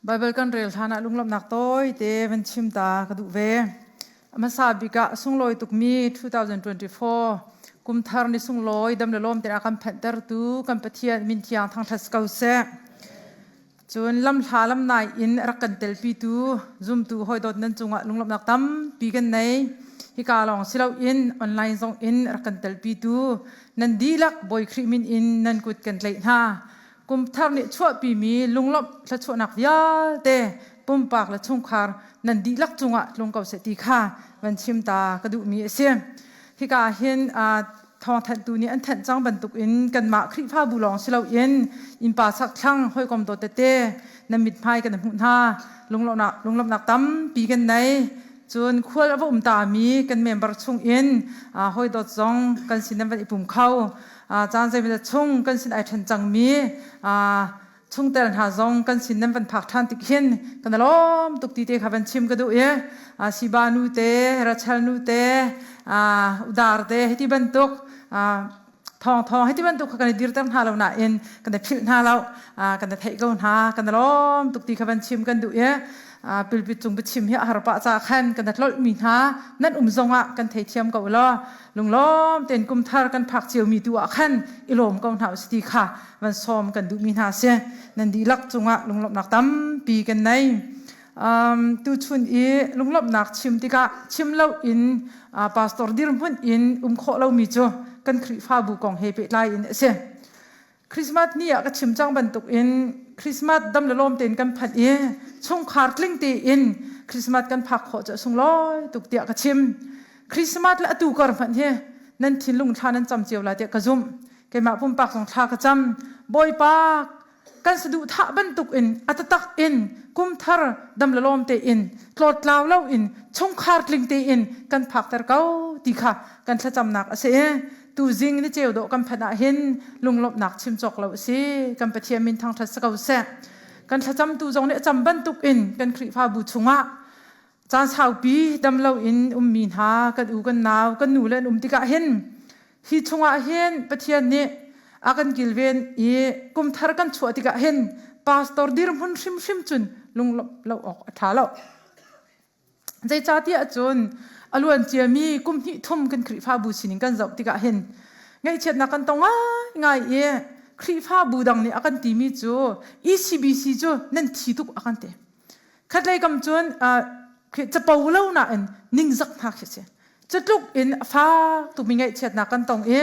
Baibal kan rel hlan ah lunglawmhnak tawite van chim ta ka duh ve. A hmasa bik ah sunglawi tukmi 2024 kumthar ni sunglawi dam le lawm tein a kan phanhtertu kan Pathian min thiang thangṭhat ko seh. Cun lamhla lamnai in rak kan telpitu zumtu hawidawt nan cungah lunglawmhnak tampi kan nei. Hika lawng si loin online zong in rak kan telpitu nan dihlak Bawi Khrih min in nan kut kan tlaih hna. Kumthar nih chuahpimi lunglawmh thluachuahnak vialte pumpak le chungkhar nan dihlak cungah tlung ko seh ti kha van chim ta ka duhmi a si. Hika hin thawngthanhtu nih an thanh cang bantukin kanmah Khrihfabu lawng si loin innpa chakthlang hawikom dawt tete nan mithmai kan hmuh hna lunglawmhnak lunglawmhnak tampi kan nei cun khual a va um tami kan member chungin hawidawt zong kan sin nan van i pum kho caan zeimawzat chung kan sin ai ṭhen cangmi chungtel hna zong kan sin nan van phak ṭhan tik hin kan i lawm tuk ti te kha van chim ka duh i Siba nu te Rachel nu te Udar te hiti bantuk thawng thawng hiti bantuk kha kan i dirter hna lo nain kan i philh hna lo kan i theih ko hna kan i lawm tuk ti kha van chim kan duh i pilpit cung biachim hi a har pah ca khan kan i tlolh mi hna nan um zong ah kan theithiam ko law lunglawm tein kumthar kan phak ciomi tu ah khan i lawm ko hna usih ti kha van sawm kan duhmi hna si nan dihlak cungah lunglawmhnak tampi kan nei um, tuchun i lunglawmhnak chim tikah chim lo in uh, pastor dirhmun in um khawh lomi cu kan Khrihfabu kong he pehtlai in a si Christmas ni ah ka chim cang bantuk in Christmas dam le lawm tein kan phanh i chungkhar tling tein Christmas kan phak khawh cu a sunglawi tuk tiah ka chim. Christmas le atu kar hmanh hi nan thinlung thla nan cam cio lai tiah ka zumh. Keimah pumpak zong thla ka cam. Bawipa kan saduhthah bantuk in a tatak in kumthar dam le lawm tein tlawttlau lo in chungkhar tling tein kan phakter ko ti kha kan thlacamnak a si i tuzing ni ceu dawh kan phanh ah hin lunglawmhnak chim cawk lo a si kan Pathian min thangṭhat si ko seh kan thlacamtu zong nih a cam bantuk in kan Khrihfabu chungah caan saupi dam lo in ummi hna kan u kan nau kan nu le an um tikah hin hi chungah hin Pathian nih a kan kilven i kumthar kan chuah tikah hin pastor dirhmun hrimhrim cun lunglawmh lo awk a ṭha lo Zeicahtiah cun a luan ciami kum hnih thum kan Khrihfabu sining kan zoh tikah hin ngaihchiatnak kan tong ngaingai i Khrihfabu dang nih a kan timi cu ECBC cu nan thi tuk a kan ti. Khatlei kam cun capo lo nain ningzak hna khi si. Cutluk in a fak tukmi ngaihchiatnak kan tong i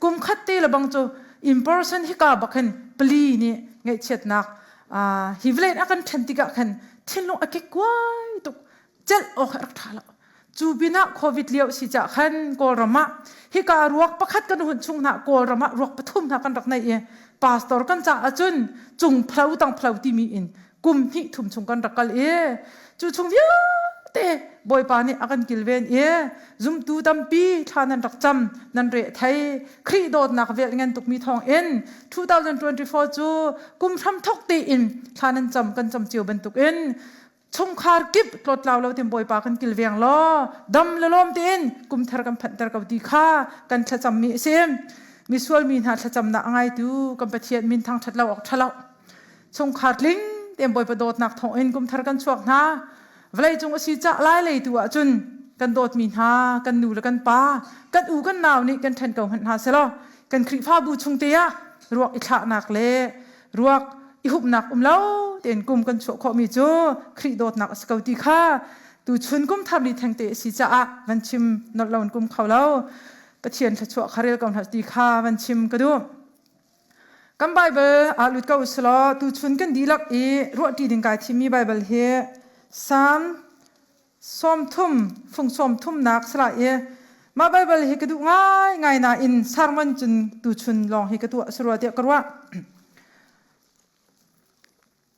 kum khat te le bang cu in person hika bak hin pali nih ngaihchiatnak hi vawlei a kan ṭhen tikah khan thinlung a kekkuai tuk celh awk a rak ṭha lo cu pinah covid lio si cah khan kawlram ah hika ruak pakhat kan hun chung hna kawlram ah ruak pathum hna kan rak nei i pastor kan caah cun cung phlo tang phlo timi in kum hnih thum chung kan rak kal i cu chung vialte bawipa nih a kan kilven i zumtu tampi thla nan rak cam nan re thei Khrih dawtnak vel ngan tukmi thawng in 2024 cu kum hram thok tein thla nan cam kan cam cio bantuk in chungkhar kip tlawtlau lo tin bawipa kan kilveng law dam le lawm tein kum thar kan phanhter ko ti kha kan thlacam mi a si misual mi hna thlacamnak a ngaitu kan Pathian min thangṭhat lo awk ṭha lo chungkhar tling tein bawipa dawtnak thawng in kum thar kan chuak hna vawlei cung a si cah lai lei tu ah cun kan dawtmi hna kan nu le kan pa kan u kan nau nih kan ṭhen ko hmanh hna selaw kan Khrihfabu chung te ah ruak i thlahnak le ruak i hupnak um lo tein kum kan chuah khawhmi cu Khrih dawtnak a si ko ti kha tu chun kum thar ni thengte a si caah van chim nolh lo in kum kho lo Pathian thluachuah kha rel ko hna ti kha van chim ka duh Kan Baibal ah lut ko usulaw tuchun kan dihlak i ruahṭi ding kai thimmi Baibal hi Salm 30 fung sawm thumnak sala i mah Baibal hi ka duh ngaingai nain sermon cun tuchun lawng hi ka tuah sarua tiah ka ruah.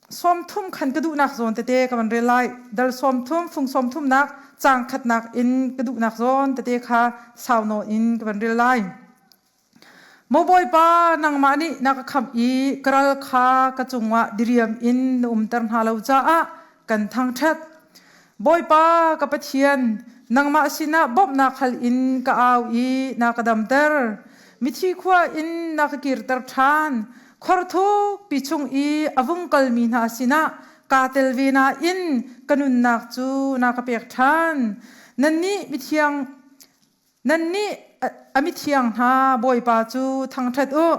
30 khan ka duhnak zawn tete ka van rel lai. Dal 30 fung sawm thumnak caang khatnak in ka duhnak zawn tete kha sau nawn in ka van rel lai. Maw Bawipa, nangmah nih na ka khamh i ka ral kha ka cungah diriam in na umter hna lo caah kan thangṭhat. Bawipa, ka Pathian, nangmah sinah bawmhnak hal in ka au i na ka damter. Mithi khua in na ka kirter ṭhan. Khor thukpi chung i a vung kalmi hna sinah kaa tel ve nain ka nunnak cu na ka pek ṭhan. Nannih mithiang Nannih a mithiang hna Bawipa cu thangṭhat u.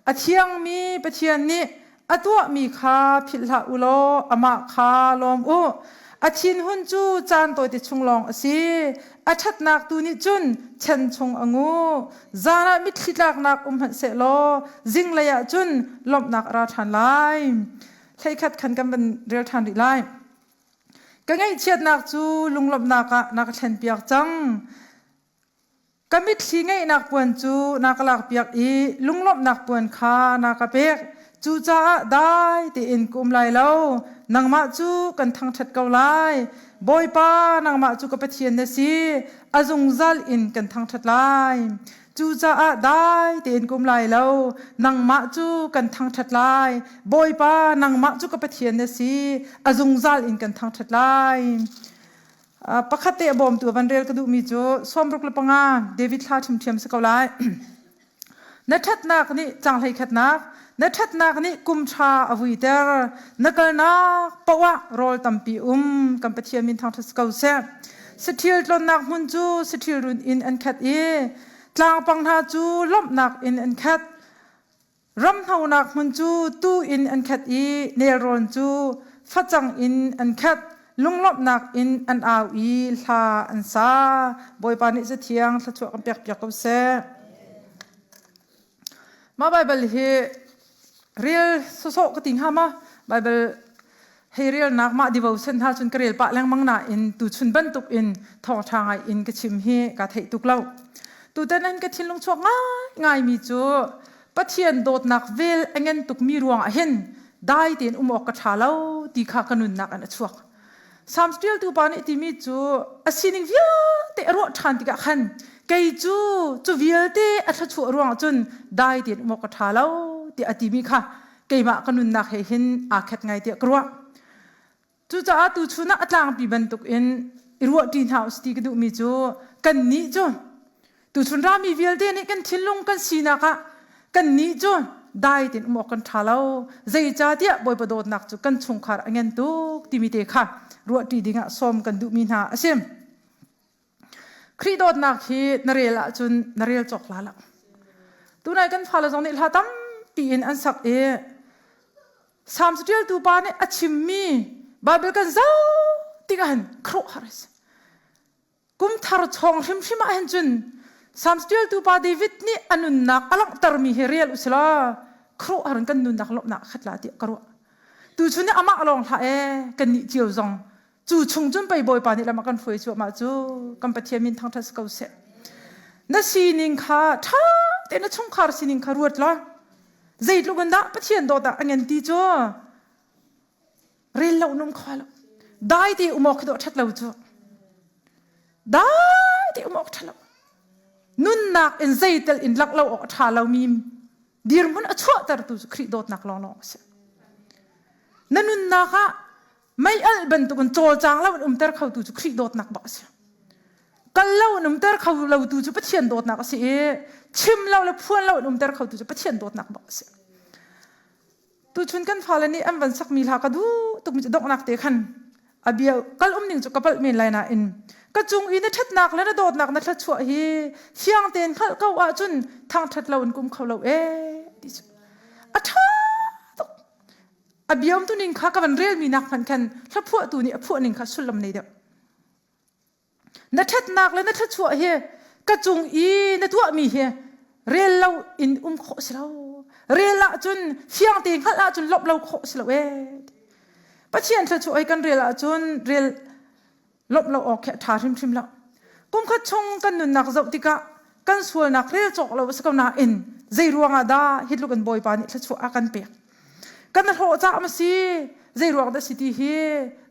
A thiangmi Pathian nih a tuahmi kha philh hlah u law amah kha lawm u. A thinhun cu caan tawite chung lawng a si. A ṭhatnak tu nih cun chan chung a ngu. Zan ah mitthli tlaknak um hmanh sehlaw zinglei ah cun lawmhnak a ra ṭhan lai. Hleikhat khan kan van rel ṭhan rih lai. Ka ngaihchiatnak cu lunglawmhnak ah na ka thlenpiak cang. Ka mitthli ngeihnak puan cu na ka lakpiak i lunglawmhnak puan kha na ka pek. Cucaah dai tein ka um lai lo. Nangmah cu kan thangṭhat ko lai. Bawipa, nangmah cu ka Pathian na si. A zungzal in kan thangṭhat lai. Cucaah dai tein ka um lai lo. Nangmah cu kan thangṭhat lai. Bawipa, nangmah cu ka Pathian na si. A zungzal in kan thangṭhat lai. Pakhat te a bawmtu a van rel ka duhmi cu 65 David thla ṭhiamṭhiam si ko lai. Na ṭhatnak nih canghlei khatnak, na ṭhatnak nih kum ṭha a vuiter. Na kalnak paoh ah rawl tampi um. Kan Pathian min thangṭhat si ko seh. Saṭhil tlonnak hmun cu saṭhil run in an khat i tlangpang hna cu lawmhnak in an khat. Ramhnonak hmun cu tuu in an khat i nelrawn cu facang in an khat. Lunglawmhnak in an au i hla an sa. Bawipa nih zathiang thluachuah kan pekpiak ko seh. Mah Baibal hi rel sawsawh ka ti hnga ma? Baibal hei relnak mah devotion hna cun ka rel pah lengmang nain tuchun bantuk in thawngṭha ngai in ka chim hi ka theih tuk lo. Tutan an ka thinlung chuak ngaingai mi cu Pathian dawtnak vel a ngen tukmi ruangah hin dai tein um awk ka ṭha lo ti kha ka nunnak in a chuak. Psalm ṭialtu pa nih timi cu a sining vialte a ruah ṭhan tikah khan kei cu cu vialte a thluachuah ruangah cun dai tein um awk ka ṭha lo tiah a timi kha keimah ka nunnak he hin aa khat ngai tiah ka ruah. Cucaah tuchun ah a tlangpi bantukin i ruahṭi hna usih ti ka duhmi cu kannih cu Tuchun rami vialte nih kan thinlung kan sinak ah kannih cu dai tein um awk kan ṭha lo. Zeicahtiah Bawipa dawtnak cu kan chungkhar a ngen tuk timi te kha ruahṭi dingah sawm kan duhmi hna a si. Khrih dawtnak hi na rel ahcun na rel cawk la lo. Tunai kan fale zong nih hla tampi in an sak i Psalm ṭialtu pa nih a chimmi Bible kan zoh tikah hin khuaruahhar a si. Kumthar chawng hrimhrim ah hin cun Psalms ṭialtu pa David nih a nunnak a langhtermi hi rel u sila khuaruahhar in kan nunnak lawmhnak a khat la tiah ka ruah. Tuchun nih amah lawng hlah ee kannih cio zong cu chung cun pei Bawipa nih lam a kan hruai cuahmah cu kan Pathian min thangṭhat si ko seh. Na sining kha ṭha tein na chungkhar sining kha ruat law zeitluk in dah Pathian dawt ah a ngen ti cu Rel lo num kho lo. Dai te um awk khi dawh ṭhat lo cu. Dai te um awk ṭha lo. Nunnak in zeitel in lak lo awk a ṭha lomi dirhmun a chuahtertu cu Khrih dawtnak lawnglawng a si. Na nunnak ah mei alh bantukin cawlcang lo in umter khotu cu Khrih dawtnak bak a si. Kal lo in umter kho lotu cu Pathian dawtnak a si i chim lo le phuan lo in umter khotu cu Pathian dawtnak bak a si. Tuchun kan fale nih an van sakmi hla ka duh tukmi cu donghnak te khan a bia kal um ning cu ka palh men lai nain ka cung i na ṭhatnak le na dawtnak na thluachuah hi fiang tein hngalh ko ahcun thangṭhat lo in kum kho lo ee ti cu a ṭha tuk a biam tu ning kha ka van relmi nak hmanh khan hlaphuahtu nih a phuah ning kha sullam nei deuh Na ṭhatnak le na thluachuah hi ka cung i na tuahmi hi rel lo in um khawh si lo. Rel ahcun fiang te hngalh ahcun lawmh lo khawh si lo ee. Pathian thluachuah hi kan rel ahcun rel lawmh lo awk khi a ṭha hrimhrim lo. Kumkhat chung kan nunnak zoh tikah kan sualnak rel cawk lo a si ko nain zei ruangah dah hi tluk in Bawipa nih thluachuah a kan pek. Kan hlawh cah ma si zei ruang dah si ti hi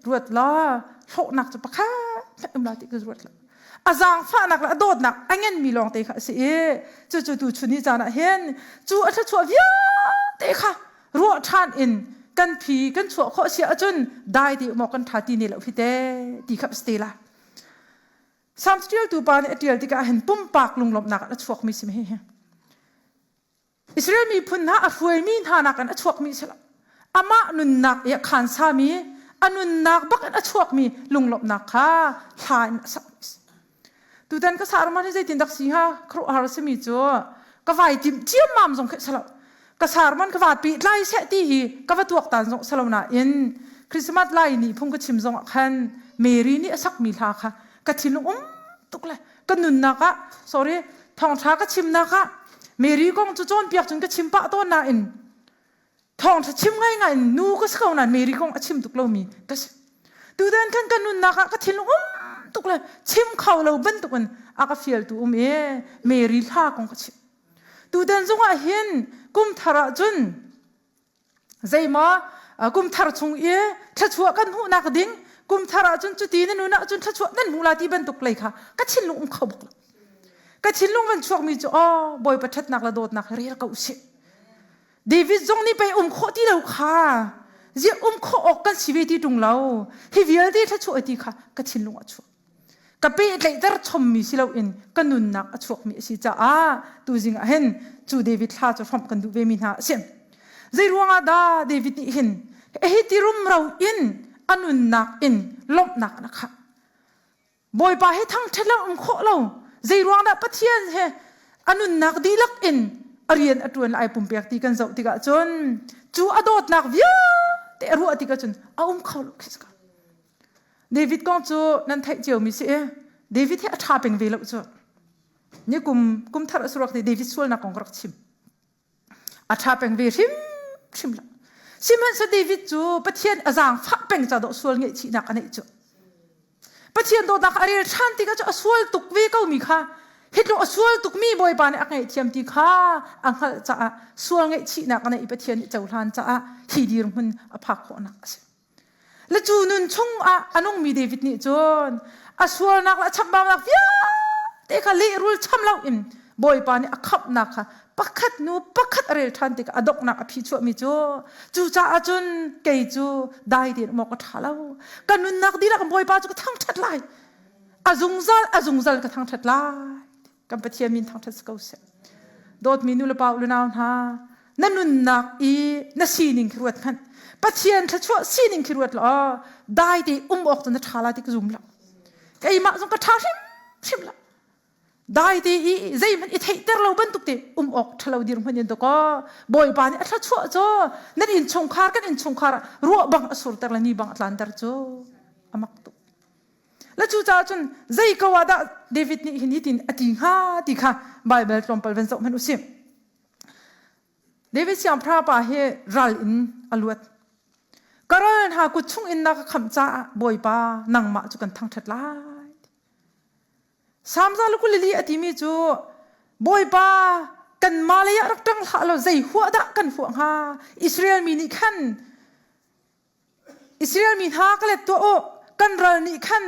ruat la hlawhnak cu pakhat hmanh um la ti ka ruat la a zaangfahnak le a dawtnak a ngenmi lawng te kha a si i cucu tu chun hi caan ah hin cu a thluachuah vialte kha ruah ṭhan in kan phi kan chuah khawh si ahcun dai te maw kan ṭha ti ne lo hi te ti kha si te la Psalm ṭialtu pa nih a ṭial tikah hin pumpak lunglawmhnak a chuakmi si hi Israel miphun hna a hruaimi hna nakin a chuakmi a si lo. Amah nunnak i a khansami, A nunnak bak in a chuakmi lunglawmhnak kha hla in a sak. Tutan ka sarman hi zeitin dak si hnga? Khuaruahhar a simi cu ka vai timh ciammam zong khi salo. Ka sarman ka va pehtlai seh ti hi ka va tuaktan zong salo nain Christmas lai ni phung ka chim zong ah khan Mary nih a sakmi hla kha ka thinlung um tuk le ka nunnak ah sorry thawngṭha ka chimnak ah Mary kong cu cawnpiak cun ka chim pah tawn nain thawngṭha chim ngaingai in nu ka si ko nain Mary kong a chim tuk lomi ka si. Tutan khan ka nunnak ah ka thinlung um tuk le chim kho lo bantukin a ka fialtu um i Mary hla kong ka chim. Tutan zongah hin kum thar ah cun zeimaw kum thar chung i thluachuah kan hmuhnak ding kum thar ah cun cuti na nun ah cun thluachuah nan hmu la ti bantuk lei kha ka thinlung um kho bak lo. Ka thinlung van chuakmi cu aw Bawipa ṭhatnak le dawtnak rel ko usih. David zong nih pei um khawh ti lo kha ziah um khawh awk kan si ve ti ṭung lo hi vialte thluachuah ti kha ka thinlung a chuak ka pehtlaihter chommi si loin ka nunnak a chuakmi a si caah tuzing ah hin cu David thla cu hrawmh kan duh ve mi hna a si zei ruangah dah David nih hin hi ti rumro in a nunnak in lawmhnak a khah Bawipa hi thangṭhat lo um khawh lo. Zeiruang dah Pathian he a nunnak dihlak in a rian a ṭuan le ai pumpek ti kan zoh tikah cun cu a dawtnak vialte a ruah tikah cun a um kho lo khi si David kong cu nan theih ciomi si i David hi a ṭha peng ve lo cu. Ni kum kum thar a surak ti David sualnak kong ka rak chim. A ṭha peng ve hrimhrim lo. Sihmanhsehlaw David cu Pathian a zaangfah peng ca dawh sual ngaihchihnak a neih cu. Pathian dawtnak a rel ṭhan tikah cu a sual tuk ve komi kha hi tluk a sual tukmi Bawipa nih a ngaihthiam ti kha a hngalh caah sual ngaihchihnak a neih i Pathian nih cohlan caah hi dirhmun a phak khawhnak a si. Le cu nun chungah a nungmi David nih cun a sualnak le a chambaunak vialte kha lehrul cham loin Bawipa nih a khamhnak kha pakhat hnu pakhat a rel ṭhan tikah a donghnak a phi chuahmi cu cucaah cun kei cu dai tein um awk a ṭha lo ka nunnak dihlak Bawipa cu ka thangṭhat lai a zungzal a zungzal ka thangṭhat lai kan Pathian min thangṭhat si ko seh. Dawtmi nu le pa u le nau hna, na nunnak i na sining khi ruat hmanh. Pathian thluachuah sining khi ruat law dai te um awk cu na ṭha lai ti ka zum lo. Keimah zong ka ṭha hrimhrim lo. Dai te i zeihmanh i theihter lo bantuk te um awk ṭhalo dirhmun in dakaw Bawipa nih a thluachuah cu nan innchungkhar kan innchungkhar ruah bang a surter le ni bang a tlanter cu a mak tuk. Le cucaah cun zei ko ah dah David nih hin hitin a ti hnga ti kha Baibal tlawmpal van zoh hmanh usih. David siangpahrang pa hi ral in a luat. Ka ral hna kut chung in na ka khamh caah Bawipa nangmah cu kan thangṭhat lai. Salm za le 22 a timi cu Bawipa kanmah lei ah rak ṭang hlah law zei huah dah kan huah hnga? Israel mi nih khan Israel mi hna ka let tuah u kan ral nih khan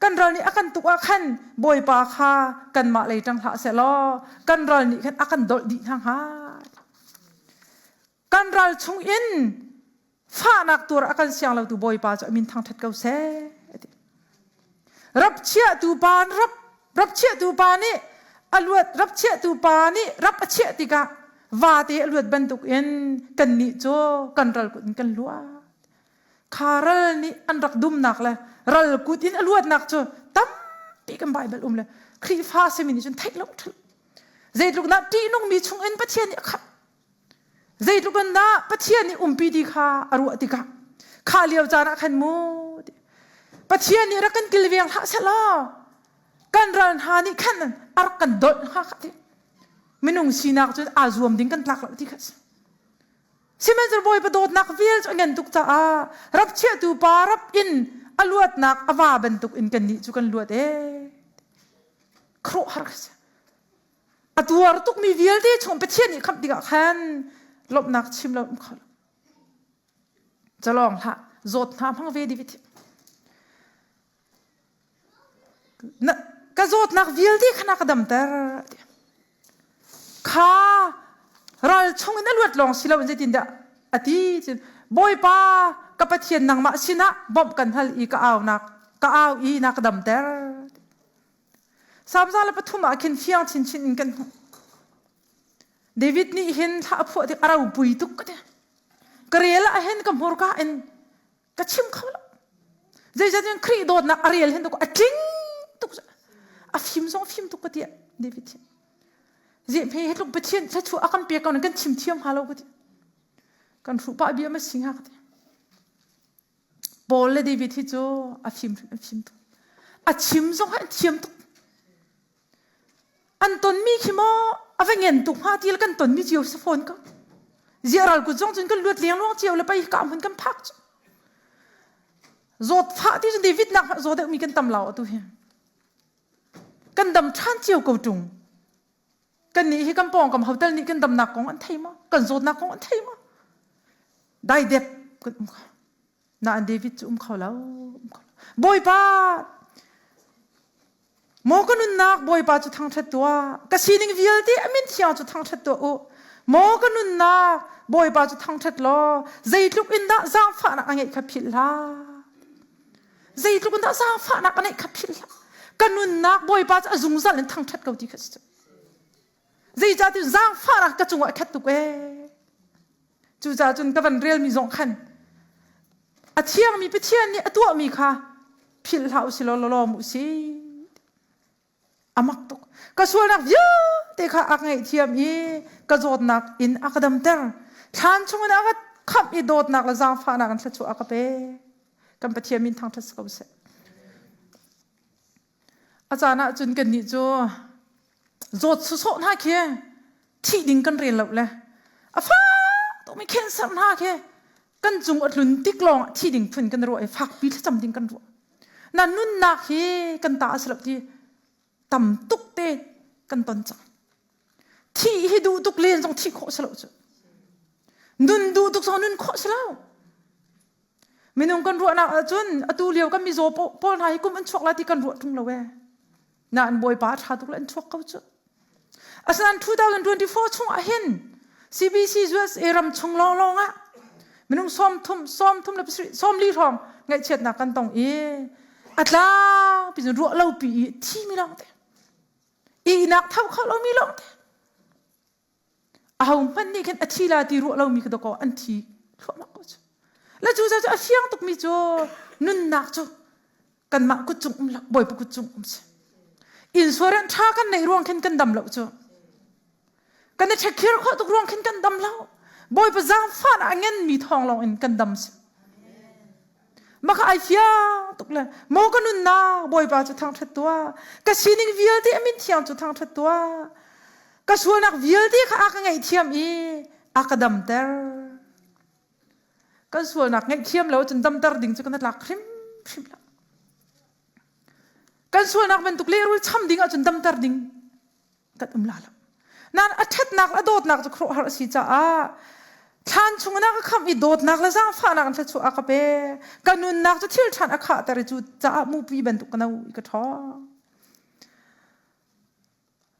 kan ral nih a kan tuk ah khan Bawipa kha kanmah lei ṭang hlah seh law kan ral nih khan a kan dolh dih hna hnga. Kan ral chung in fahnak tuar a kan siang lotu Bawipa cu a min thangṭhat ko seh. Rap chiahtu pa rap rap chiahtu pa nih a luat rap chiahtu pa nih rap a chiah tikah vate a luat bantukin kannih cu kan ral kut in kan luat. Kha ral nih an rak dumnak le ral kut in a luatnak cu tampi kan Baibal um le Khrihfa simi nih cun theih lo ṭhal. Zeitluk dah ṭihnungmi chungin Pathian nih a khamh. Zeitluk in dah Pathian nih umpi ti kha a ruah tikah kha lio caan ah khan mu Pathian nih rak kan kilveng hlah sehlaw kan ral hna nih khan a rak kan dolh hnga kha ti. Minung sinak cun aa zuam ding kan tlak lo ti kha si. Sihmanhsehlaw Bawipa dawtnak vel cu a ngan tuk caah rap chiahtu pa rap in a luatnak a va bantuk in kannih cu kan luat ee. Khuaruahhar ka si. A tuar tukmi vialte chung Pathian nih khamh tikah khan lawmhnak chim lo um kho lo. Calawng hlah, zawt hna hmang ve David. Na, ka zawtnak vialte kha na ka damter. Kha ral chung in a luat lawng si loin zeitindah a ti cun Bawipa ka Pathian nangmah sinah bawmh kan hal i ka aunak ka au i na ka damter. Salm 103 ah khin fiang chinchin in kan hmuh. David nih hin thla a phuah tik a ropui tuk ka ti. Ka rel ah hin ka hmurka in ka chim kho lo. Zeicahtiah Khrih dawtnak a rel hin a tling tuk a fim zong fim tuk ka ti David hi. Zehme hi tluk Pathian thluachuah a kan pek ko kan chim thiam hnga lo ka ti. Kan hruh pah bia ma si hnga ka ti. Paul le David hi cu a fim a fim tuk. A chim zong hi an thiam tuk. An tonmi khi maw a va ngen tuk hnga ti le kan tonmi cio si fawn ko. Ziah ral kut zong cun kan luat leng luang cio le pei ka hmun kan phak cu. Zawt fah ti cun David nak zaw deuhmi kan tam lo atu hi. Kan dam ṭhan cio ko ṭung. Kan nih hi kan pawngkam hotel nih kan damnak kong an thei maw? Kan zawtnak kong an thei maw? Daidep kan um kho. Nain David cu um kho lo. Um kho lo. Bawipa, maw ka nunnak Bawipa cu thangṭhat tuah. Ka sining vialte a min thiang cu thangṭhat tuah u. Maw ka nunnak Bawipa cu thangṭhat law zeitluk in dah zaangfahnak a ngeih kha philh hlah. Zeitluk in dah zaangfahnak a ngeih kha philh hlah. Ka nunnak Bawipa cu a zungzal in thangṭhat ko ti kha si. Zeicahtiah zaangfahnak ka cungah a khat tuk ee. Cucaah cun ka van relmi zong khan a thiangmi Pathian nih a tuahmi kha philh hlah usih law lawm usih. A mak tuk. Ka sualnak vialte kha a ka ngaihthiam i ka zawtnak in a ka damter. Thlan chungin a ka khamh i dawtnak le zaangfahnak in thluachuah a ka pek. Kan Pathian min thangṭhat si ko seh. A caan ah cun kannih cu zawt sawsawh hna khi thih ding kan rel lo le a fak tukmi cancer hna khi kan cung a tlun tik lawng ah thi ding phun kan ruah i fakpi thlacam ding kan ruah. Na nunnak hi kan ta a si lo ti tam tuk te kan ton cang. Thih hi duh tuk len zong thih khawh si lo cu. Nun duh tuk zong nun khawh si lo. Minung kan ruahnak ahcun atu lio kan mizaw pawl hna hi kum an chuak lai ti kan ruah ṭung lo ee. Nain Bawipa a ṭha tuk le an chuak ko cu. Asinain 2024 chung ah hin CBC USA ram chung lawnglawng ah minung 30, 30 le pasarih, 40 hrawng ngaihchiatnak kan tong i a tlangpi cun ruah lo pi i thimi lawng te. Ihnak tho kho lomi lawng te. Ahohmanh nih khin a thi la ti ruah lomi kha dawkaw an thi thluahmah ko cu. Le cu cu a fiang tukmi cu nunnak cu kanmah kut cung um lo Bawipa kut cung um si. Insurance ṭha kan neih ruang khin kan dam lo cu. Kan i ṭhekhir khawh tuk ruang khin kan dam lo. Bawipa zaangfahnak a ngenmi thawng lawng in kan dam si. Maka ai fiang tuk le maw ka nunnak Bawipa cu thangṭhat tuah. Ka sining vialte a min thiang cu thangṭhat tuah. Ka sualnak vialte kha a ka ngaihthiam i a ka damter. Kan sualnak ngaihthiam lo cun damter ding cu kan tlak hrimhrim lo. Kan sualnak bantuk lehrul cham ding ahcun damter ding kan um la lo. Nain a ṭhatnak a dawtnak cu khuaruahhar a si caah thlan chungin a ka khamh i dawtnak le zaangfahnak in thluachuah a ka pe. Ka nunnak cu thil ṭhan a khahter i cu caah mupi bantuk ka no i ka ṭhawng.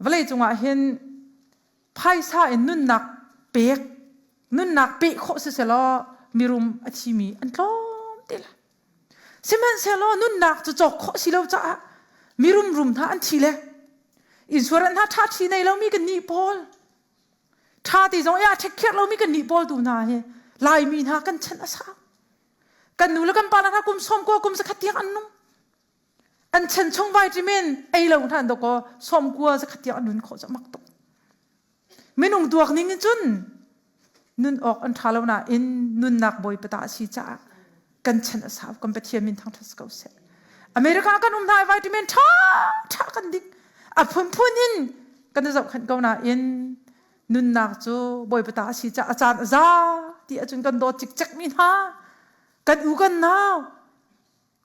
Vawlei cungah hin phaisa in nunnak pek nunnak peh khawh siselaw mirum a thimi an tlawm te lai. Sihmanhsehlaw nunnak cu cawk khawh si lo caah mirum rum hna an thi le insurance hna ṭha ṭhi nei lomi kan nih pawl ṭha ti zong i aa ṭhekkhiar lomi kan nih pawl tu hna hi Laimi hna kan chan a sau. Kan nu le kan pa hna kum sawm kua kum zakhat tiang an nung. An chan chung vitamin ei lo hna dawkaw sawm kua zakhat tiang an nun khawh cu mak tuk. Minung tuak ning in cun nun awk an ṭha lo nain nunnak bawipa ta a si caah kan chan a sau kan Pathian min thangṭhat si ko seh. America kan um hna i vitamin ṭha ṭha kan ding a phunphun in kan i zohkhenh ko nain nunnak cu bawipa ta a si caah a caan a za ti ahcun kan dawt cikcek mi hna kan u kan nau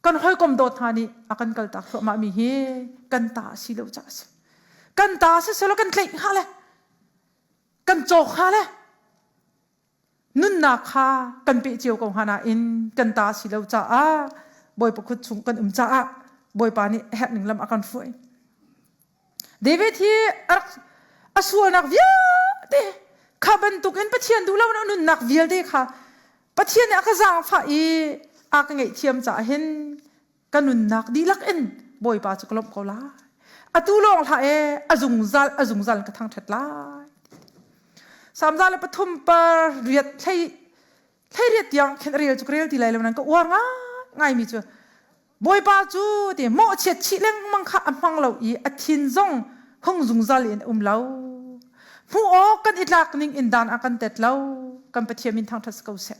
kan hawikom dawt hna nih a kan kaltak thluahmah mi hi kan ta a si lo caah a si. Kan ta si selaw kan tlaih hnga le kan cawk hnga le nunnak kha kan peh cio ko hnga nain kan ta si lo caah Bawipa kut chung kan um caah Bawipa nih a herh ning lam a kan hruai. David hi a rak a sualnak vialte kha bantukin Pathian duh lo nunnak vialte kha Pathian nih a ka zaangfah i a ka ngaihthiam caah hin ka nunnak dihlak in Bawipa cu ka lawmh ko lai. Atu lawng hlah e a zungzal a zungzal ka thangṭhat lai. Salm 103 par riat hlei hlei riat tiang khin a rel cu ka rel ti lai lo nan ka uar ngai ngaimi cu. Bawipa cu ti mawhchiat chih lengmang kha a hmang lo i a thin zong hung zungzal in a um lo. Hmuh awk kan i tlak ning in dan a kan tet lo. Kan Pathian min thangṭhat si ko seh.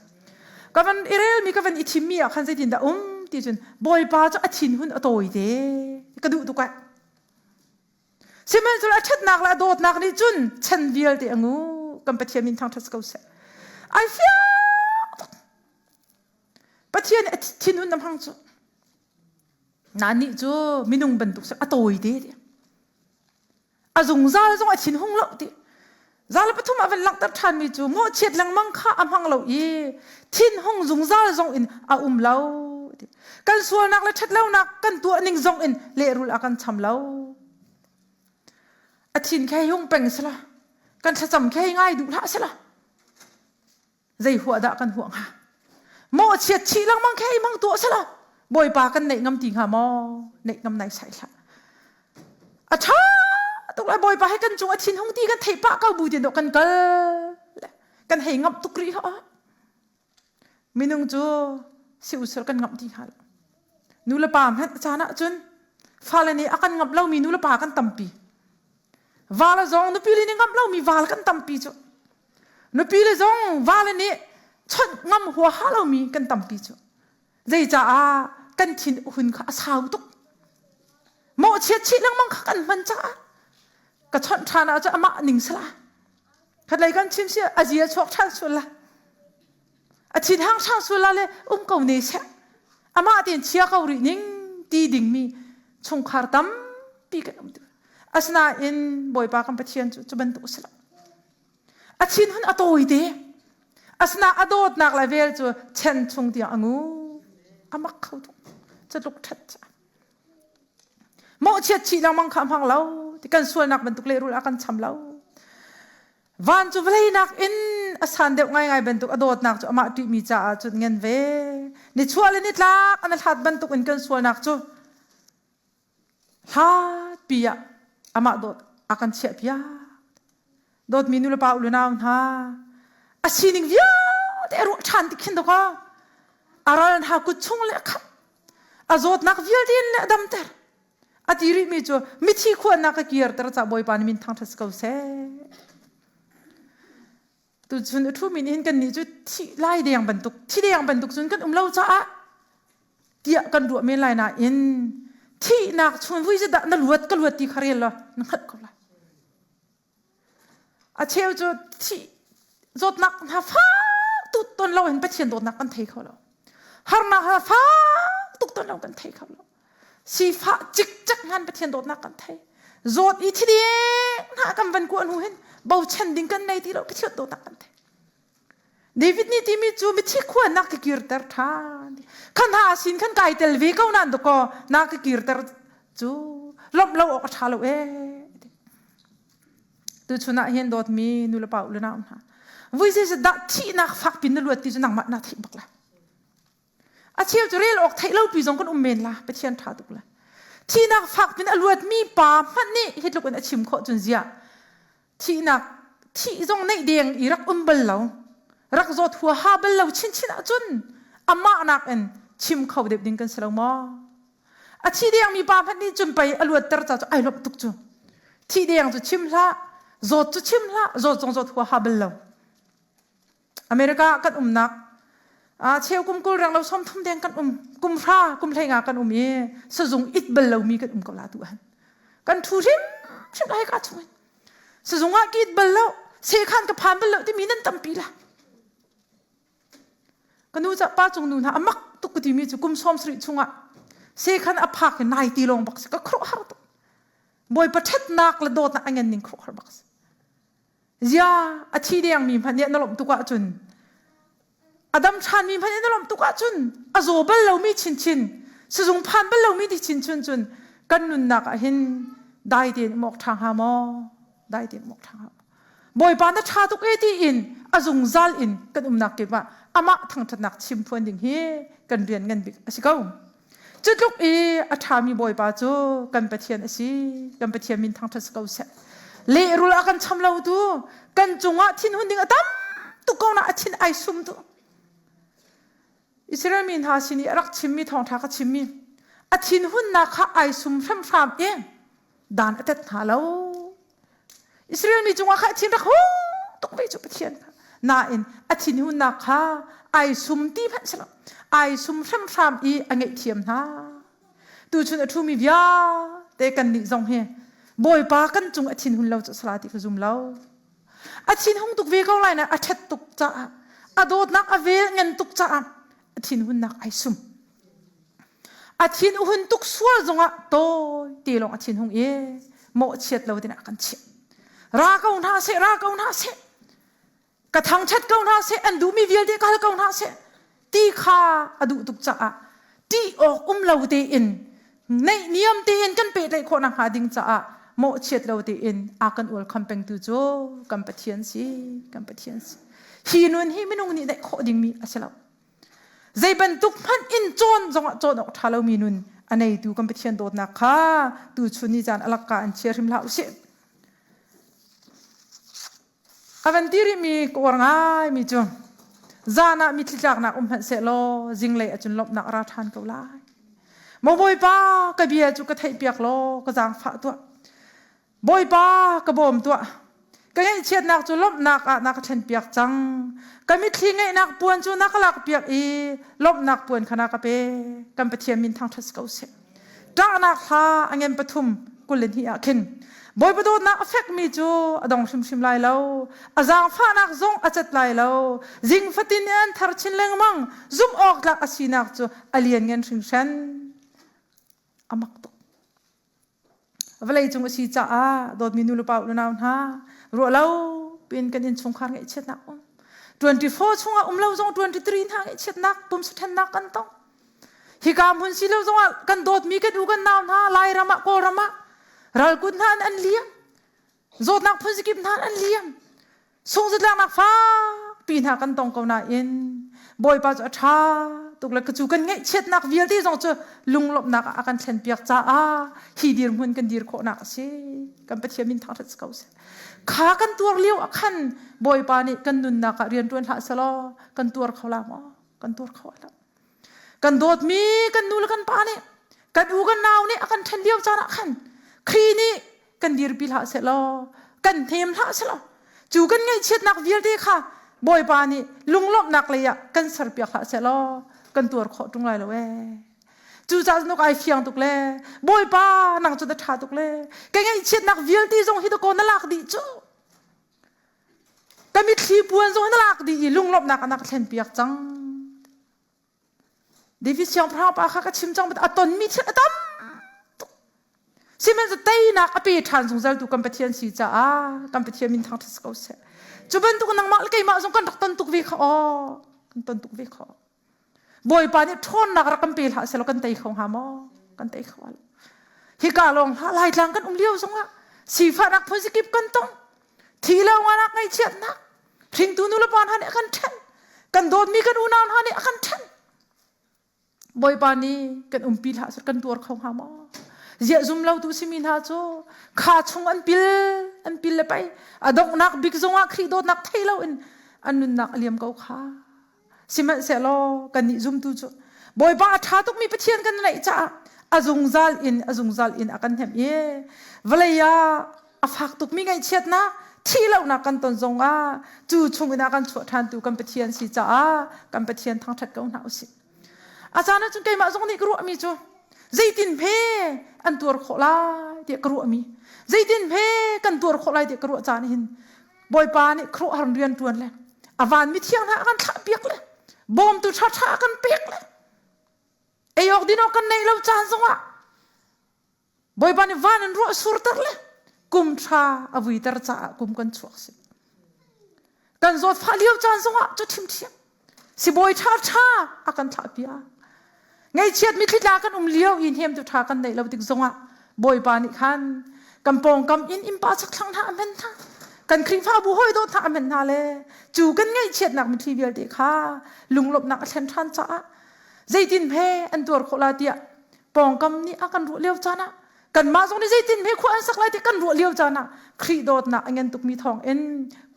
Ka van i relmi ka van i thimmi ah khan zeitindah um ti cun Bawipa cu a thinhun a tawi te ka duh tuk ai. Sihmanhsehlaw a ṭhatnak le a dawtnak nih cun chan vialte a ngu. Kan Pathian min thangṭhat si ko seh. Ai fiang tuk. Pathian a thinhun a hmang cu. Na nih cu minung bantuk a tawi te ti. A zungzal zong a thinhung lo ti. Zal pathum ah van langhter ṭhanmi cu mawhchiat lengmang kha a hmang lo i thinhung zungzal zong in a um lo. Kan sualnak le ṭhatlonak kan tuah ning zong in lehrul a kan cham lo. A thin khe hung peng sila, kan thlacam khe ngai duh hlah sila. Zei huah dah kan huah hnga? Mawhchiat chih lengmang khe mang tuah sila. Bawipa kan neih ngam ti hnga maw? Neih ngam nai sai hlah. A ṭha tuk lai Bawipa he kan cung a thinhung ti kan theih pah ko bu tin kan kal kan hei ngamh tuk rih ho. Minung cu si usur kan ngamh ti hnga lo. Nu le pa hmanh caan ah cun fale nih a kan ngamh lomi nu le pa kan tampi. Val zong nupi le nih ngamh lomi val kan tampi cu. Nupi le zong vale nih chawnh ngam huaha lomi kan tampi cu. Zeicaah kan thin hun kha a sau tuk. Mawhchiat chih lengmang kha kan hman caah ka chawnh ṭhan ahcun amah ning sala. Khatlei kan chim si a zia chuak ṭhan sual la. A thin hang ṭhan sual la le um ko ne seh. Amah tein chia ko rih ning ti dingmi chungkhar tampi kan um. Asinain Bawipa kan Pathian cu cu bantuk a si lo. A thinhun a tawi te. Asina a dawtnak le vel cu chen chung tiang a ngu. A mak kho tuk. Catluk ṭhat ca. Mawhchiat chih lengmang kha a hmang lo. Ti kan sualnak bantuk lehrul a kan cham lo. Van cu vawlei nakin a san deuh ngaingai bantuk a dawtnak cu amah ṭihmi caah cun ngen ve. Nichuah le nitlak an hlat bantuk in kan sualnak cu hlatpi ah amah dawt a kan chiahpiak. Dawtmi nulepa u le nau hna, a sining vialte a ruah ṭhan tik khin dawkaw a ral hna kut chung le a khamh, a zawtnak vialte in le a damter. A ti rihmi cu mithi khuannak a kirter ca Bawipa nih min thangṭhat si ko seh. Tuchun a ṭhumi nih hin kannih cu thi lai deng bantuk, thi deng bantuk cun kan um lo caah tiah kan ruah men lai nain thihnak chung vui dah na luat ka luat ti kha rel law na hngalh ko lai. A cheu cu thih zawtnak hna fak tuk ton lo hin Pathian dawtnak kan thei kho lo. Harnak hna fak tuk ton lo kan thei kho lo. Sifah cikcek ngan Pathian dawtnak kan thei. Zawt i thideng hna kan van kuah hnu hin bochan ding kan nei ti lo Pathian dawtnak kan thei. David nih timi cu mithi khua na ka kirter ṭhan. Khan ha sin khan kai tel ve ko nan dakaw na ka kirter cu lawmh lo awk a ṭha lo ee. Tuchun ah hin dawtmi nu le pa u le nau hna. Vui zei dah thihnak fak pin na luat ti cu nangmah na theih bak la. A cheu cu rel awk theih lo pi zong kan um men la Pathian ṭha tuk la. Thihnak fak pin a luatmi pa hmanh nih hi tluk in a chim khawh cun ziah thihnak thih zong neih deng i rak um bal lo rak zawt huaha bal lo chinchin ahcun amah nakin chim kho deuh ding kan si lo maw a thi deng mi pa hmanh nih cun pei a luatter ca cu ai lawmh tuk cu thi deng cu chim hlah zawt cu chim hlah zawt zong zawt huaha bal lo America kan umnak a cheu kum 20 reng lo 30 deng kan um kum hra kum hlei nga kan um i sazung it bal lomi kan um ko la tu han kan thu hrim hrim lai ka chung sazung ah ki it bal lo sekhan ka phan bal lo timi nan tampi la ka nu ca pa cung nu hna amak tuk ka timi cu kum 70 chungah sekhan a phak in nai ti lawng bak si ka khruh har tuk bawipa ṭhatnak le dawtnak a ngen ning khruh har bak si Zia a thi dengmi hmanh nih na lawmh tuk ahcun a dam ṭhanmi hmanh nih na lawmh tuk ahcun a zaw bal lomi chinchin sizung phan bal lomi ti chinchin cun kan nunnak ah hin dai tein um awk ṭha hnga maw dai tein um awk ṭha hnga maw Bawipa na ṭha tuk e tiin a zungzal in kan umnak kip ah amah thangṭhatnak chim phuan ding hi kan rian ngan bik a si ko. Cu tluk i a ṭhami Bawipa cu kan Pathian a si. Kan Pathian min thangṭhat si ko seh. Lehrul a kan cham lo tu, kan cungah thinhun ding a tam tuk ko na a thin ai sum tu. Israel mi hna sin i a rak chimmi thawngṭha ka chimmi. A thinhunnak kha ai sum hramhram i dan a tet hna lo. Israel mi cungah kha a thin rak hung tuk ve cu Pathian kha. Nain a thinhunnak kha ai sum ti hmanh si lo. Ai sum hramhram i a ngaihthiam hna. Tuchun a ṭhumi vialte kannih zong hi Bawipa kan cung a thinhun lo cu sala ti ka zum lo. A thinhung tuk ve ko lai na a ṭhat tuk caah a dawtnak a vel ngan tuk caah a thinhunnak ai sum. A thin a hun tuk sual zongah tawi te lawng a thinhung i mawhchiat lo ding ah kan chiah. Ra ko hna seh, ra ko hna seh. Ka thangṭhat ko hna seh, an duhmi vialte ka hal ko hna seh. Ti kha a duh tuk caah ṭih awk um lo tein neihniam tein kan pehtlaih khawh nakhnga ding caah mawhchiat lo tein a kan ual kham pengtu cu kan Pathian si, kan Pathian si. Hi nun hi minung nih neih khawh dingmi a si lo. Zei bantuk hmanh in cawn zongah cawn awk ṭha lomi nun a neitu kan Pathian dawtnak kha tuchun ni caan a lakka an chia hrim hlah usih. A van ti rihmi ka uar ngaimi cu zan ah mitthli tlaknak um hmanh sehlaw zinglei ahcun lawmhnak a ra ṭhan ko lai. Maw Bawipa ka bia cu ka theihpiak law ka zaangfah tuah. Bawipa ka bawm tuah. Ka ngaihchiatnak cu lawmhnak ah na ka thlenpiak cang. Ka mitthli ngaihnak puan cu na ka lakpiak i lawmhnak puan kha na ka pe. Kan Pathian min thangṭhat si ko seh. Ṭahnak hla a ngen pathum 22 ah khin Bawipa dawtnak a fekmi cu a dong hrimhrim lai lo. A zaangfahnak zong a cat lai lo. Zing fatin in an thar chin lengmang. Zumh awk tlak a sinak cu a lianngan hringhran. A mak tuk. Vawleicung a si caah dawtmi nu le pa unau hna ruah lo piin kan innchungkhar ngaihchiatnak um 24 chungah um lo zong 23 hna ngaihchiatnak pumsa ṭhennak kan tong. Hika hmun si lo zongah kan dawtmi kan u kan nau hna Lairam ah Kawlram ah ralkut hna an liam. Zawtnak phunzikip hna an liam. Sungzatlaknak fakpi hna kan tong ko nain Bawipa cu a ṭha tuk le cu kan ngaihchiatnak vialte zong cu lunglawmhnak ah a kan thlenpiak caah hi dirhmun kan dir khawhnak a si. Kan Pathian min thangṭhat si ko seh. Kha kan tuar lio ah khan Bawipa nih kan nunnak ah rian ṭuan hlah selaw kan tuar kho la maw? Kan tuar kho lo. Kan dawtmi kan nu le kan pa nih kan u kan nau nih a kan ṭhen lio caan ah khan Khrih nih kan dirpi hlah sehlaw kan hnem hlah sehlaw cu kan ngaihchiatnak vialte kha Bawipa nih lunglawmhnak lei ah kan serpiak hlah sehlaw kan tuar khawh ṭung lai lo ee. Cucaah cun ai fiang tuk le Bawipa nang cu na ṭha tuk le ka ngaihchiatnak vialte zong hi dakaw na lak dih cu. Ka mitthli puan zong hi na lak dih i lunglawmhnak ah na ka thlenpiak cang. David siangpahrang pa kha ka chim cang a tonmi thil a tam tuk. Sihmanhsehlaw teinak a pe ṭhan zungzaltu kan Pathian si caah kan Pathian min thangṭhat si ko seh. Cu bantuk nangmah le keimah zong kan rak ton tuk ve kha aw kan ton tuk ve kha. Bawipa nih ṭhawnnak rak kan pe hlah sehlaw kan tei kho hnga maw? Kan tei kho lo. Hika lawng hlah Laitlang kan um lio zongah sifahnak phunzikip kan tong. Thi lo nganak ngaihchiatnak hringtu nu le pa hna nih a kan ṭhen kan dawtmi kan unau hna nih a kan ṭhen Bawipa nih kan umpi hlah seh kan tuar kho hnga maw ziah zum lo tu simi hna cu kha chung an pil an pil le pei a donghnak bik zongah Khrih dawtnak thei lo in an nunnak a liam ko kha Sihmanhsehlaw kannih zumtu cu Bawipa a ṭha tukmi Pathian kan neih caah a zungzal in a zungzal in a kan hnemh i vawlei ah a fak tukmi ngaihchiatnak thihlohnak kan ton zongah cu chungin a kan chuah ṭhantu kan Pathian si caah kan Pathian thangṭhat ko hna usih. A caan ahcun keimah zong nih ka ruahmi cu zeitin hme an tuar khawh lai tiah ka ruahmi zeitin hme kan tuar khawh lai tiah ka ruah caan hin Bawipa nih khuaruahhar rian ṭuan le a van mithiang hna a kan thlahpiak le bawmtu ṭhaṭha a kan pek le ei awk din awk kan neih lo caan zongah Bawipa nih van in ruah surter le kum ṭha a vuiter caah kum kan chuak si. Kan zawtfah lio caan zongah cu ṭhimṭhiam Sibawi ṭhaṭha a kan thlahpiak. Ngaihchiat mitthli tla kan um lio i hnemtu ṭha kan neih lo tik zongah Bawipa nih khan kan pawngkam in innpa chakthlang hna a hman hna. Kan Khrihfabu hawi dawt hna a hman hna le cu kan ngaihchiatnak mitthli vialte kha lunglawmhnak a thlen ṭhan caah zeitin hme an tuar khawh la tiah pawngkam nih a kan ruah lio caan ah kanmah zong nih zeitin hme khua an sak lai ti kan ruah lio caan ah Khrih dawtnak a ngan tukmi thawng in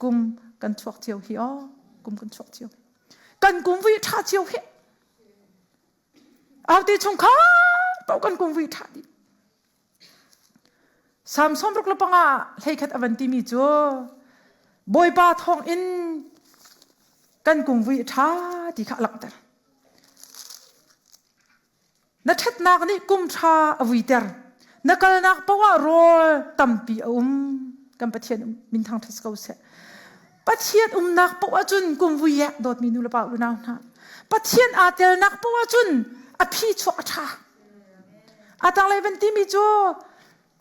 kum kan chuak cio hi aw kum kan chuak cio kan kum vui ṭha cio hi Auti chungkhar. paoh kan kum vui ṭha dih. Salm 65 hleikhat a van timi cu Bawipa thawng in kan kungvui a ṭha ti kha a langhter. Na ṭhatnak nih kum ṭha a vuiter. Na kalnak paoh ah rawl tampi a um. Kan Pathian min thangṭhat ko seh. Pathian umnak paoh ahcun kum vui eh dawtmi nu le pa unau hna. Pathian aa telnak paoh ahcun a phi chuak a ṭha. A tanglei van timi cu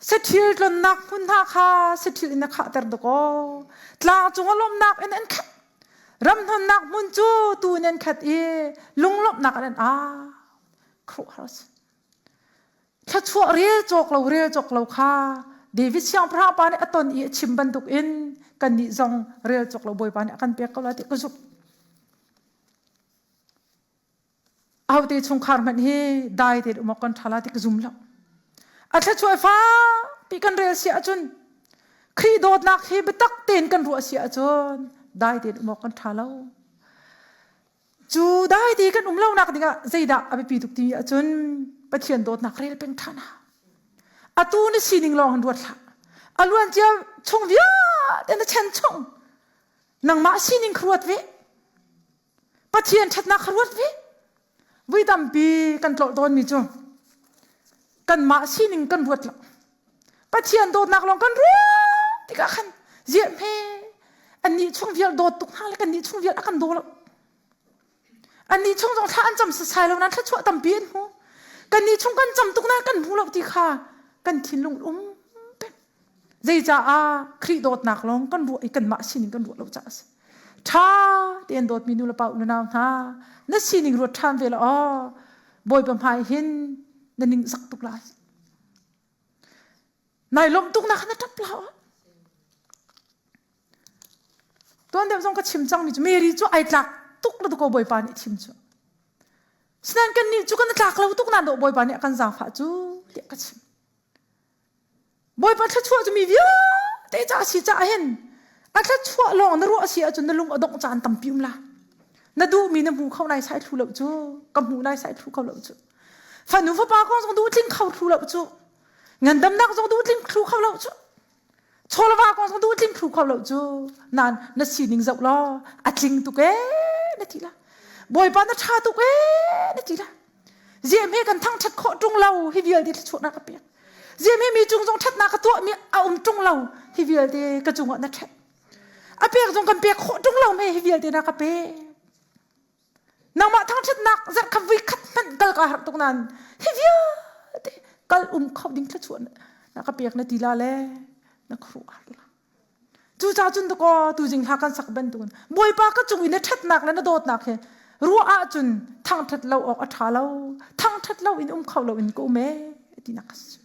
saṭhil tlonnak hmun hna kha saṭhil in a khahter dakaw. Tlang cung a lawmnak in an khat. Ram hnonnak hmun cu tu in an khat i lunglawmhnak in an au. Khuaruahhar a si. Thluachuah rel cawk lo rel cawk lo kha David siangpahrang pa nih a ton i a chim bantuk in kannih zong rel cawk lo Bawipa nih a kan pek ko lai ti ka zumh. Ahote chungkhar hmanh hi dai tein um awk kan ṭha lai ti ka zum lo. A thluachuah fakpi kan rel si ahcun Khrih dawtnak hi biatak tein kan ruah si ahcun dai tein um awk kan ṭha lo. Cu dai te kan um lonak dingah zeidah a biapi tuk ti ahcun Pathian dawtnak rel peng ṭhan hau. Atu na sining lawng in ruat hlah. A luancia chung vialte na chen chung nangmah sining kha ruat ve. Pathian ṭhatnak kha ruat ve. Vui tampi kan tlolh tawnmi cu kanmah sining kan ruat lo. Pathian dawtnak lawng kan ruat tikah khan ziah hme annih chung vial dawt tuk hna le kannih chung vial a kan daw lo. Annih chung zong thla an cam sasai lo nain thluachuah tampi an hmu. Kannih chung kan cam tuk nain kan hmu lo ti kha kan thinlung um peng. Zeicaah Khrih dawtnak lawng kan ruah i kanmah sining kan ruah lo caah a si. Ṭha tein dawtmi nu le pa unau hna na sining ruat ṭhan ve law aw Bawipa hmai hin na ning zak tuk lai. Nai lawmh tuk nak na ṭap la aw. Tuan deuh zong ka chim cangmi cu Mary cu ai tlak tuk la ko Bawipa nih thim cu. Sinain kan nih cu kan tlak lo tuk nan dawh Bawipa nih a kan zaangfah cu tiah ka chim. Bawipa thluachuah cu mi vialte ca a si caah hin a thluachuah lawng na ruah a si ahcun na lung a dongh caan tampi um la. Na duhmi na hmu kho nai sai thlu lo cu, ka hmu nai sai thlu kho lo cu. Fanu fapa kong zong duh tling kho thlu lo cu. Ngandamnak zong duh tling thlu kho lo cu. Chawlava kong zong duh tling thlu kho lo cu. Nan na sining zoh law a tling tuk ee na ti la. Bawipa na ṭha tuk ee na ti la. Ziam he kan thangṭhat khawh ṭung lo hi vialte thluachuahnak ka pek. Ziam he mi cung zong ṭhatnak ka tuahmi a um ṭung lo hi vialte ka cungah na ṭhat. A pek zong kan pek khawh ṭung lo me hi vialte na ka pek. Nangmah thangṭhatnak zarh khat vui khat hmanh kal ka harh tuk nain hi vialte kal um kho ding thluachuah na ka pek na ti la le na khuaruah har la. Cucaah cun dakaw tuzing hla kan sak bantukin Bawipa ka cung i na ṭhatnak le na dawtnak hi ruah ahcun thangṭhat lo awk a ṭha lo thangṭhat lo in um kho lo in ka um ee tinak a si.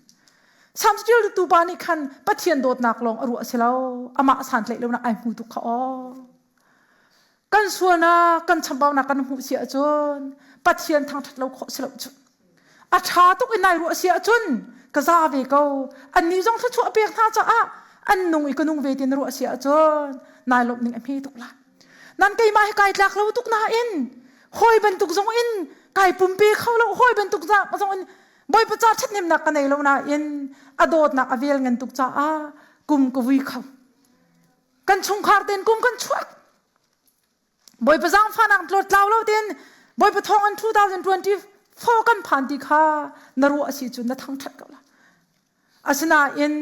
Salm ṭialtu pa nih khan Pathian dawtnak lawng a ruah si lo amah santlaih lonak ai hmu tuk kha aw. Kan sualnak, kan chambaunak kan hmuh si ahcun Pathian thangṭhat lo khawh si lo cu. A ṭha tuk in nai ruah si ahcun ka za ve ko. Annih zong thluachuah pek hna caah an nung i ka nung ve ti na ruah si ahcun nai lawmh ning a hme tuk la. Nan keimah hi kai tlak lo tuk nain hawi bantuk zong in kai pumpe kho lo hawi bantuk zong in Bawipa ca ṭhathnemnak ka nei lo nain a dawtnak a vel ngan tuk caah kum ka vui kho. Kan chungkhar tein kum kan chuak. Bawipa zaangfahnak tlawt tlau lo tein Bawipa thawng in 2024 kan phan ti kha na ruah a si cun na thangṭhat ko la. Asinain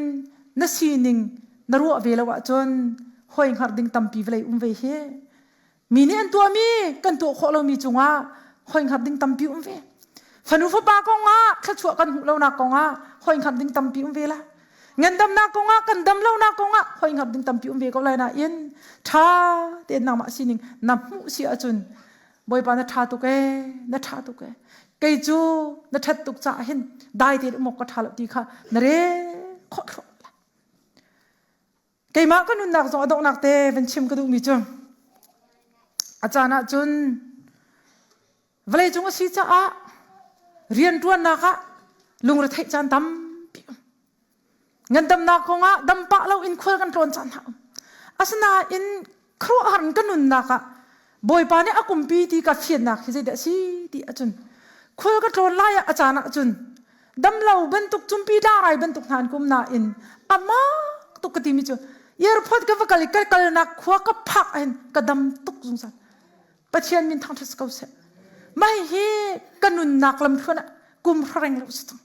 na sining na ruah ve lo ahcun hoi hngar ding tampi vawlei um ve hi. Mi nih an tuahmi kan tuah khawh lomi cungah hoi hngar ding tampi um ve. Fanu fapa kongah thluachuah kan hmuh lonak kongah hoi hngar ding tampi um ve la. Ngandamnak kongah kan dam lonak kongah hoi hngar ding tampi um ve ko lai nain ṭha tein nangmah sining na hmuh si ahcun Bawipa na ṭha tuk ee na ṭha tuk ee kei cu na ṭhat tuk caah hin dai tein um awk ka ṭha lo ti kha na rel khawh thluah Keimah ka nunnak zong a donghnak te van chim ka duhmi cu a caan ah cun vawleicung a si caah rianṭuannak ah lungretheih caan tampi um. Ngandamnak kongah dam pah lo in khual kan tlawn caan hna um. Asinain khuaruahhar in ka nunnak ah Bawipa nih a kumpi ti ka fiannak hi zeidah a si ti ahcun khual ka tlawn lai ah a caan ah cun. Damlo bantuk cumpi tlangrai bantuk hna an kum nain amah tuk ka timi cu airport ka va kal i ka kalnak khua ka phak ahhin ka dam tuk zungzal. Pathian min thangṭhat si ko seh. Mah hi ka nunnak lamthluan ah kum hrareng lo si cang.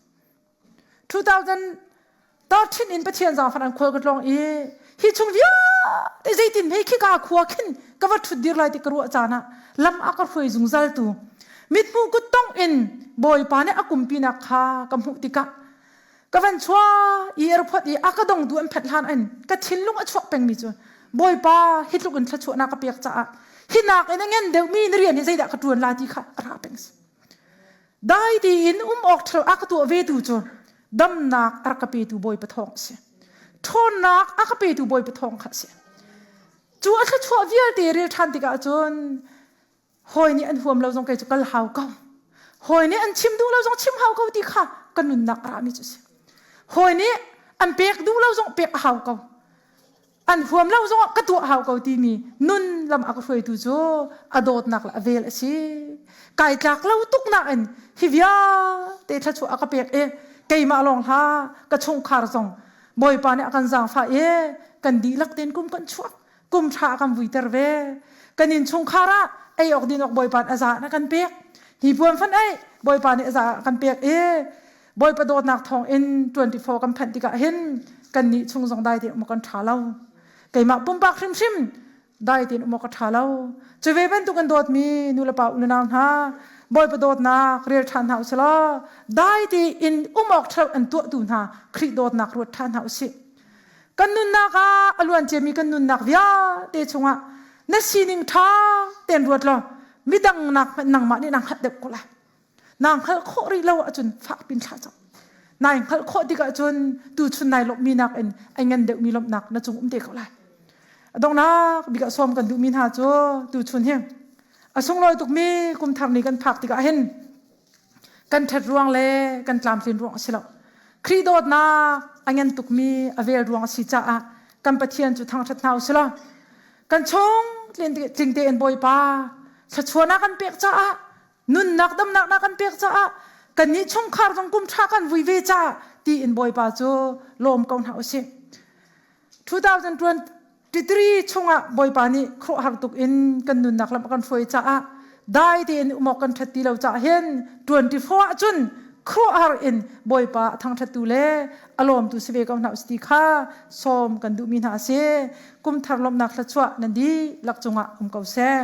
2013 in Pathian zaangfan an khual ka tlawng i hi chung vialte zeitin hei khika khua khin ka va ṭhut dir lai ti ka ruah caan ah lam a ka hruai zungzal tu mithmuh kuttong in Bawipa nih a kumpinak kha ka hmuh tikah ka van chua i airport i a ka dongtu an phet hlan in ka thinlung a chuak pengmi cu Bawipa hi tluk in thluachuahnak ka pek caah hi nak in a ngen deuhmi na rian hi zeidah ka ṭuan la ti kha a ra peng si. Dai tiin um awk ṭhalo a ka tuah vetu cu damnak a rak ka petu Bawipa thawng a si. Ṭhawnnak a ka petu Bawipa thawng kha a si. Cu a thluachuah vialte rel ṭhan tikah cun hawi nih an huam lo zong kei cu kal hau ko. Hawi nih an chim duh lo zong chim hau ko ti kha ka nunnak a rami cu a si. Hawi nih an pek duh lo zong pek a hau ko. An huam lo zongah ka tuah hau ko timi nun lam a ka hruaitu cu a dawtnak le a vel a si. Kai tlak lo tuk nain hi vialte thluachuah a ka pek i keimah lawng hlah ka chungkhar zong Bawipa nih a kan zaangfah i kan dihlak tein kum kan chuak kum ṭha a kan vuiter ve. Kan innchungkhar ah ei awk din awk Bawipa nih a za a kan pek. Hi puan fan ei Bawipa nih a za a kan pek i Bawipa dawtnak thawng in 24 kan phanh tikah hin kannih chung zong dai tein um kan ṭha lo. Keimah pumpak hrimhrim dai tein um awk a ṭha lo. Cu ve bantuk in dawtmi nulepa unau hna Bawipa dawtnak rel ṭhan hna usih law dai tein um awk ṭhalo an tuahtu hna Khrih dawtnak ruat ṭhan hna usih. Kan nunnak ah a luan ciami kan nunnak vialte chungah na sining ṭha tein ruat law midang nak hmanh nangmah nih naa hngalh deuh ko lai. Naa hngalh khawh rih lo ahcun fakpin thlah cang. Nai hngalh khawh tikah cun tuchun nai lawmhmi nakin a ngan deuhmi lawmhnak na cung um te ko lai. A donghnak bik ah sawm kan duhmi hna cu tuchun hi a sunglawi tukmi kum thar ni kan phak tikah hin kan ṭhat ruang le kan tlamtlin ruang a si lo. Khrih dawtnak a ngan tukmi a vel ruang a si caah kan Pathian cu thangṭhat hna u sih law kan chung tling tein Bawipa thluachuahnak kan pek caah nunnak damnak na kan pek caah kannih chungkhar zong kum ṭha kan vui ve caah tiin Bawipa cu lawm ko hna usih. 2023 chungah Bawipa nih khuaruahhar tuk in kan nunnak lam a kan hruai caah dai tein um awk kan ṭhat ti lo caah hin 24 ahcun khuaruahhar in Bawipa a thangṭhattu le a lawmtu si ve ko hna usih ti kha sawm kan duhmi hna a si. Kum thar lawmhnak thluachuah nan dihlak cungah um ko seh.